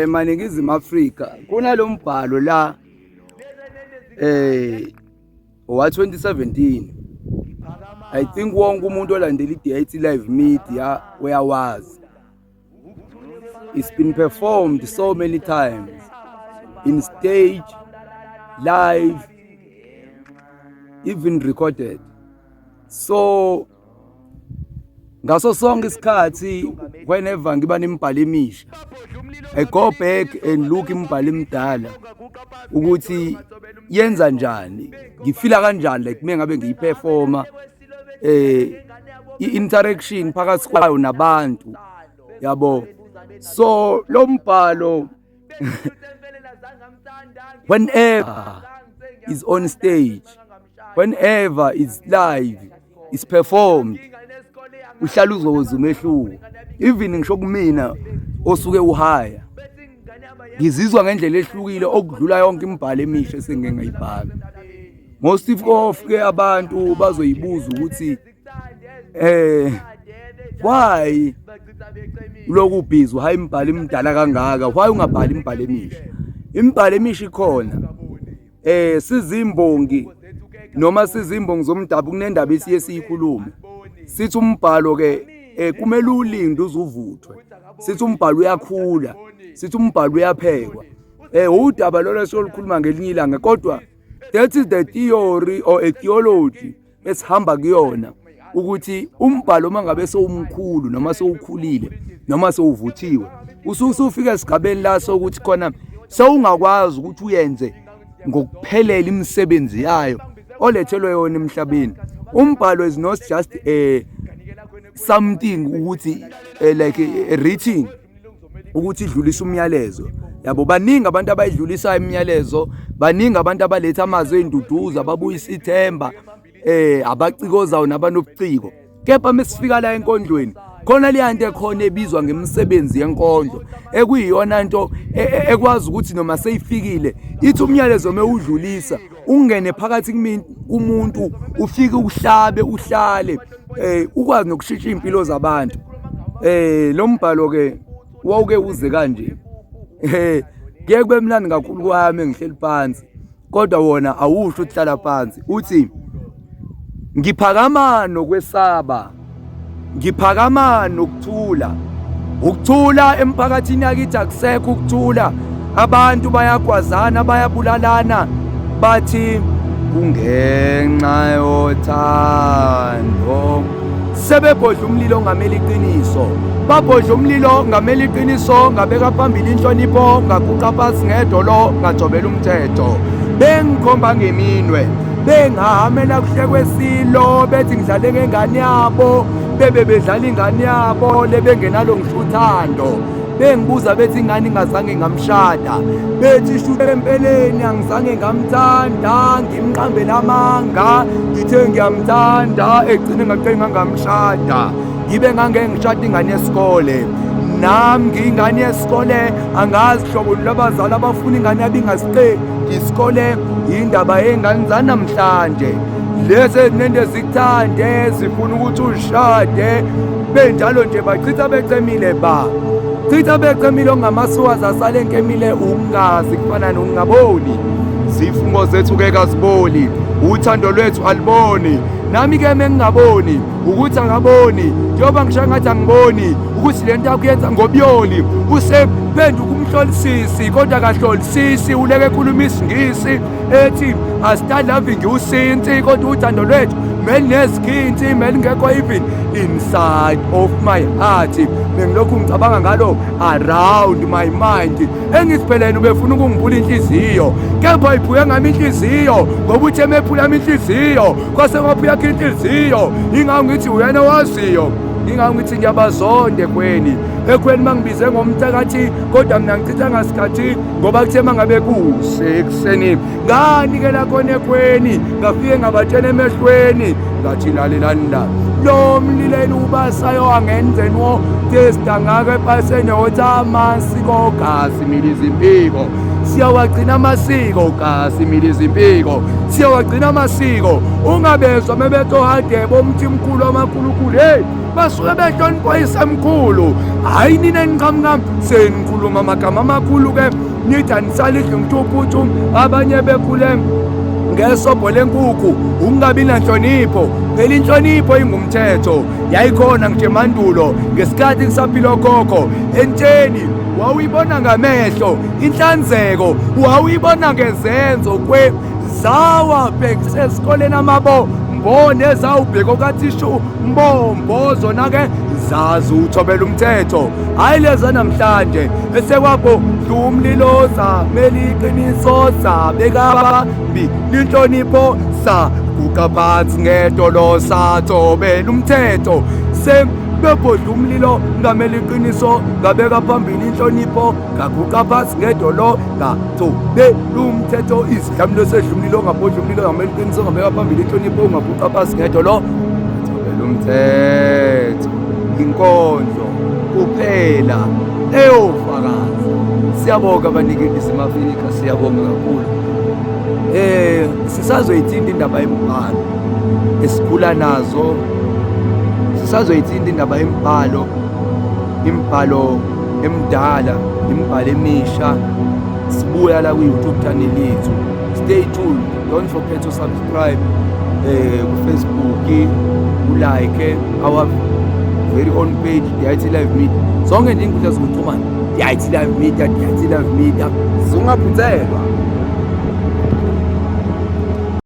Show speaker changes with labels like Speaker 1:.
Speaker 1: Maningizimu Afrika kunalombhalo la owa 2017. I think wonke umuntu olandela i-DIT Live Media uyawazi. It's been performed so many times in stage, live, even recorded. So ngaso sonke isikhathi, whenever ngiba nemibhalo emisha, I go back and look imibhalo emidala ukuthi yenza njani, ngifila kanjani, like mengabe ngiyiperforma, i-interaction phakathi kwayo nabantu yabo. So lo mbhalo, whenever is on stage, whenever is live, is performed, uhlala uzokwenza umehluko. Even ngisho kumina osuke uhaya, ngizizwa ngendlela ehlukile okudlula yonke imibhalo emisha esengike ngayibhala. Most of ke abantu bazoyibuza ukuthi why lokhu ubhizi hayi imibhalo emidala kangaka, why ungabhali imibhalo emisha? Imibhalo emisha ikhona. Sizimbongi noma sizimbongi zomdabu, kunendaba esiye siyikhulume, sithi umbhalo ke kumele ulinde uzuvuthwe. Sithi umbhalo uyakhula, sithi umbhalo uyaphekwa. Udaba lolo esolukhuluma ngelinye ilanga, kodwa that is the theory or a theology esihamba kuyona, ukuthi umbhalo uma ngabe sewumkhulu noma sewukhulile noma sewuvuthiwe, usuke ufika esigabeni la sokuthi khona sewungakwazi ukuthi uyenze ngokuphelela imisebenzi yayo olethelwe yona emhlabeni. Umbhalo is not just a something ukuthi like a written ukuthi idlulise umyalezo yabo. Baningi abantu abayidlulisayo imiyalezo, baningi abantu abaletha amazwi enduduzo, ababuyisa ithemba, abacikozayo nabanobuciko. Kepha mesifika la enkondlweni, khona leya nto ekhona ebizwa ngemisebenzi yenkondlo, ekuyiyona nto ekwazi ukuthi noma seyifikile ithi umyalezo mewudlulisa ungene phakathi kumuntu, ufike uhlabe, uhlale, ukwazi nokushintsha impilo zabantu. Lo mbhalo ke wawuke uze kanje, kuye kube mnandi kakhulu kwami ngihleli phansi, kodwa wona awusho ukuhlala phansi. Uthi, "Ngiphakama nokwesaba, ngiphakama nokuthula, ukuthula emphakathini yakithi akusekho ukuthula. Abantu bayagwazana, bayabulalana, bathi kungenxa yothando. Sebebhodla umlilo ongamela iqiniso, babhodla umlilo ngamela iqiniso. Ngabeka phambili inhlonipho, ngaguqa phansi ngedolo, ngajobela umthetho. Bengikhomba ngeminwe, bengahamela kuhle kwesilo, bethi ngidlale ngengane yabo, bebe bedlala ingane yabo lebengenalo ngisho uthando. Bengibuza bethi ingane ingazange ngamshada, bethi shuthi empeleni angizange ngamthanda. Ngimqambele amanga, ngithe ngiyamthanda, egcine ngaqe ngangamshada. Ngibe ngange ngishada ingane yesikole, nami ngiyingane yesikole. Angazi hlobo lwabazali abafuna ingane yabo ingasiqedi isikole. Indaba yey'ngane zanamhlanje lezi ezinento ezikuthande, zifuna ukuthi ushade, benjalo nje bachitha bechemile, ba chitha bechemile, ongamasuwazi asale enkemile. Ukungazi kufana nokungaboni, zifungo zethu ke kaziboli, uthando lwethu aliboni. Nami ke mengingaboni ukuthi angaboni, njengoba ngisho ngathi angiboni ukuthi lento akuyenza ngobuyoli. Usephenduka umhlolisisi, kodwa kahlolisisi, uleke ekhuluma isiNgisi, ethi I start loving you since, kodwa uthando lwethu melinezikhinthi, melingekho even inside of my heart. Bengilokhu ngicabanga ngalo around my mind. Engisiphelene ubefuna ukungibula inhliziyo, kepha iphuke ngami inhliziyo, ngoba uthe mephula inhliziyo kwase kwaphuya yakhe inhliziyo. Ingawo ngithi uyena waziyo, ingawo ngithi ngiyabazonda ekhweni, ekhweni mangibize ngomthakathi, kodwa mina ngichitha ngasikhathi, ngoba kuthe mangabe kuse ekuseni nganikela khona ekhweni, ngafike ngabatshela emehlweni, ngathi, lalelani la. Lo mlilo enubasayo angenzeni wo tesidangake epaseni wothi amasiko gazi milizimpiko siyawagcina amasiko gazi milizimpiko siyawagcina amasiko ungabezwa mebethi ohadebe omthi mkhulu amakhulukhulu hey basuke behlonipha isemkhulu hhayi nina eniqhamuka senikhuluma amagama amakhulu ke nithi anisalidli ngithuphuthu abanye bekhule ngesobho lenkukhu ukungabi nanhlonipho phela inhlonipho ingumthetho yayikhona ngisho emandulo ngesikhathi kusaphila okhokho entsheni wawuyibona ngamehlo inhlanzeko wawuyibona ngezenzo kwe zawa bhekise esikoleni amabo mbone ezawubheka okathisha mbombo zona-ke zazi uthobela umthetho hhayi leza namhlanje esekwabho dlumlilo zamela iqiniso sabekabambi linhlonipho saguqa phansi ngedolo sathobela umthetho sebebhodla umlilo ngamela iqiniso ngabeka phambili inhlonipho ngaguqa phansi ngedolo ngathobela umthetho isidlamlo sedla umlilo ngabhodla umlilo ngamela iqiniso ngabeka phambili inhlonipho ngaguqa phansi ngedolo ngathobela umthetho inkondlo kuphela eyofakaza. Siyabonga abanikeli Afrika, siyabonga kakhulu. Sisazoyithinta indaba yemibhalo esikhula nazo, sisazoyithinta indaba yemibhalo, imibhalo emidala, imibhalo emisha. Sibuya la kwi-YouTube channel yethu. Stay tuned, don't forget to subscribe ku-Facebook, u-like our very own page DIT Live Media. Zonke nje inkundla zokuxhumana DIT Live Media, DIT Live Media, zungaphuthelwa.